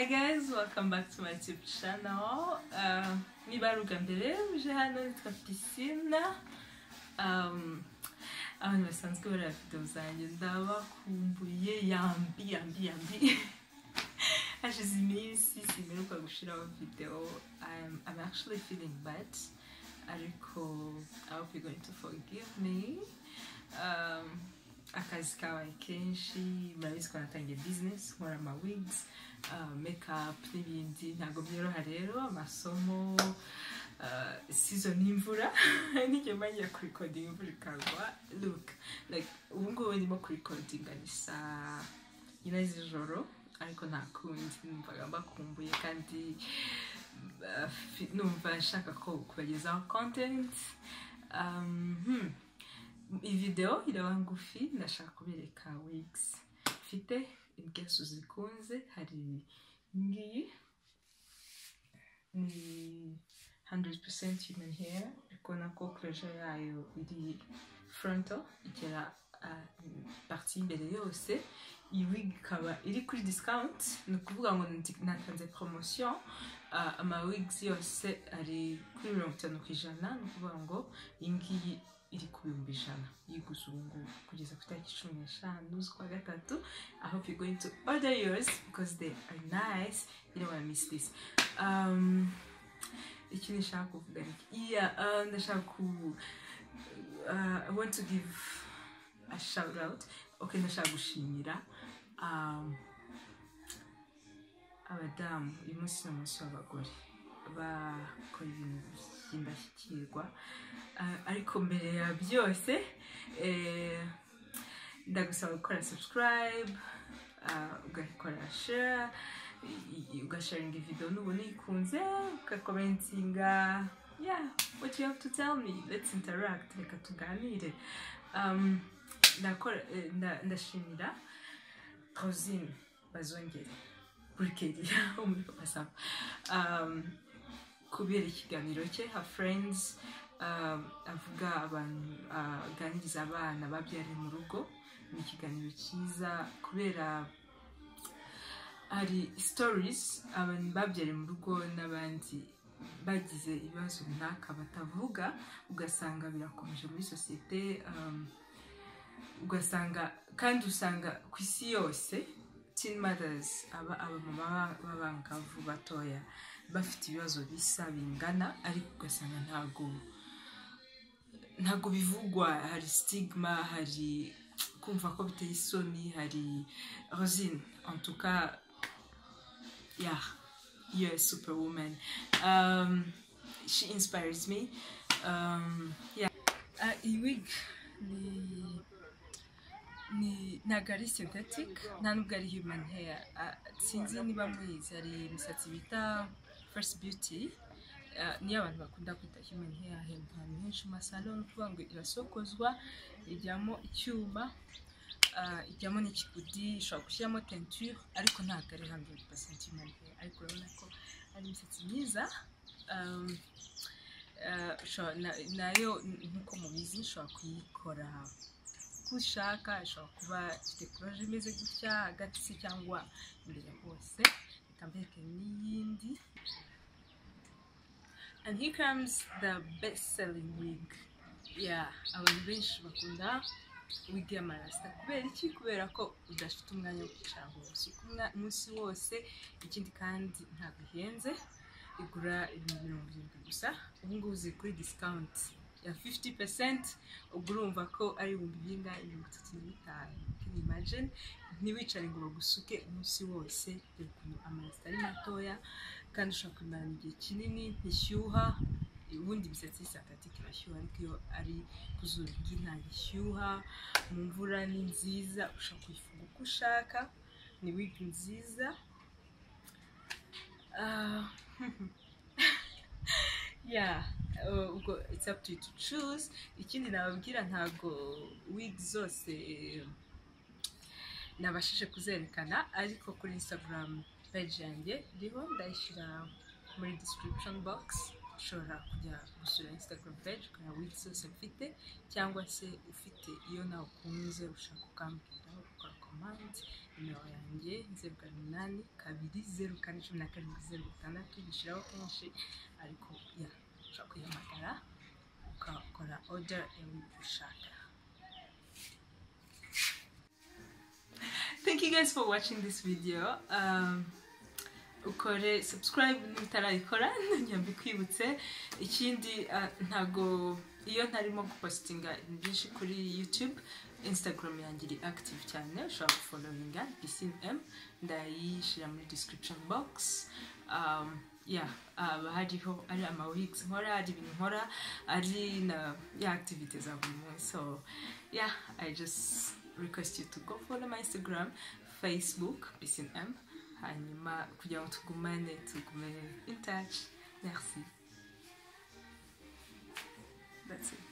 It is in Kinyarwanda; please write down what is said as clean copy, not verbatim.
Hi guys, welcome back to my YouTube channel. Niba ari ubwa mbere uje hano, nitwa Piscine. Abantu basanzwe bareba video zanjye, ndabakumbuye, yambi yambi yambi. Hashize iminsi simperuka gushiraho video. I'm actually feeling bad, ariko I hope you're going to forgive me. Akazi kabaye kenshi, murabizi ko natangiye business, nkora ama wigs, makeup n'ibindi, ntabwo byoroha rero, amasomo, season y'imvura, n'igihe mba ngiye kurikodinga imvura ikagwa. Look, like ubu ngubu ndimo kurikodinga ni saa 4 z'ijoro, ariko nta kundi, numvaga mbakumbuye kandi numva nshaka ko kubagezaho content. Iyi video iraba ngufi, ndashaka kubereka wigs mfite in case uzikunze. Hari ngiyi ni 100% human hair, uri kubona ko closure yayo iri frontal, igera partie y'imbere yose. Iyi wig ikaba iri kuri discount, ni ukuvuga ngo natanze promotion, ama wigs yose ari kuri 50%, ni ukuvuga ngo iyi ngiyi iri ku 100,000 yiguze ubu ngubu kugeza ku itariki 15 z'ukwa gatatu. I hope you're going to order yours because they are nice, you don't wanna miss this. Ikindi nshaka kuvuga ni iki? Yeah, ndashaka ku I want to give a shout out. Okay, ndashaka gushimira abadamu. Uyu munsi ni umunsi w'abagore bakora ibintu by'indashyikirwa. Ariko mbere ya byose, ndagusaba gukora subscribe, ugakora share, ugasharinga video nubona uyikunze, ugakomentinga, yeah, what you have to tell me. Let's interact, reka tuganire. Ndashimira Rosine Bazongere Burikeria wo muri Papa Sava kubera ikiganiro cye her friends, avuga abantu, aganiriza abana babyariye mu rugo. Ni ikiganiro cyiza kubera hari stories abantu babyariye mu rugo n'abandi bagize ibibazo runaka batavuga, ugasanga birakomeje muri sosiyete, ugasanga kandi usanga ku isi yose teen mothers, aba abamama b'abangavu batoya bafite ibibazo bisa bingana, ariko ugasanga ntago bivugwa, hari stigma, hari kumva ko biteye isoni. Hari Rosine, en tout cas, yeah, you're a superwoman. She inspires me. Yeah, iyi wig ni ntabwo ari synthetic, nta nubwo ari human hair. Sinzi niba muyizi, hari imisatsi bita First Beauty, niyo abantu bakunda kwita human hair ahantu henshi mu masalo. Ni ukuvuga ngo irasokozwa, ijyamo icyuma, ijyamo n'ikigudi, ushobora gushyiramo teinture, ariko ntabwo ari 100% human hair. Ariko urabona ko ari imisatsi myiza. Nayo nk'uko mubizi ushobora kuyikora uko ushaka, ishobora kuba ifite closure imeze gutya hagati se cyangwa imbere hose. Reka mbereke n'iyindi. And here comes the best selling wig. Yeah, abantu benshi bakunda wig y'amarasita. Kubera iki? Kubera ko udafite umwanya wo kwicara ngo usuke umunsi wose. Ikindi kandi ntabwo ihenze, igura 70,000 gusa. Ubu ngubu ziri kuri discount ya 50%, ubwo urumva ko ari ibihumbi bingahe? 35,000. Can you imagine? Ntiwicare ngo bagusuke umunsi wose. Dore ukuntu amarasita ari matoya kandi ushobora kuyimarana igihe kinini, ntishyuha. Ubundi imisatsi synthétique irashyuha, ariko iyo ari ku zuba ntabwo ishyuha, mu mvura ni nziza, ushobora kuyifunga uko ushaka, ni wig nziza. Yeah, ubwo it's up to you to choose. Ikindi nababwira, ntabwo wig zose nabashije kuzerekana, ariko kuri Instagram page yanjye iriho, ndayishyira muri description box. Ushobora kujya gusura Instagram page ukareba wig zose mfite, cyangwa se ufite iyo nawe ukunze ushaka ukambwira, ugakora. commande. Nimero yanjye 0782041706, gishyiraho kenshi ariko ya ushobora kuyihamagara ukakora order ya wig ushaka. Thank you guys for watching this video. Ukore subscribe niba utarayikora, nyabikwibutse. Ikindi, ntago iyo ntarimo gupostinga ibintu byinshi kuri YouTube, Instagram yanjye iri active cyane, ushobora gufollowinga Piscine M, ndayishyira muri description box. Yeah, haba hariho ari ama wigs nkora, ari ibintu nkora, ari na ya activity za buri munsi. So yeah, I just request you to go follow my Instagram, Facebook, Piscine M, hanyuma kugira ngo tugumane, tugume in touch. Merci. That's it.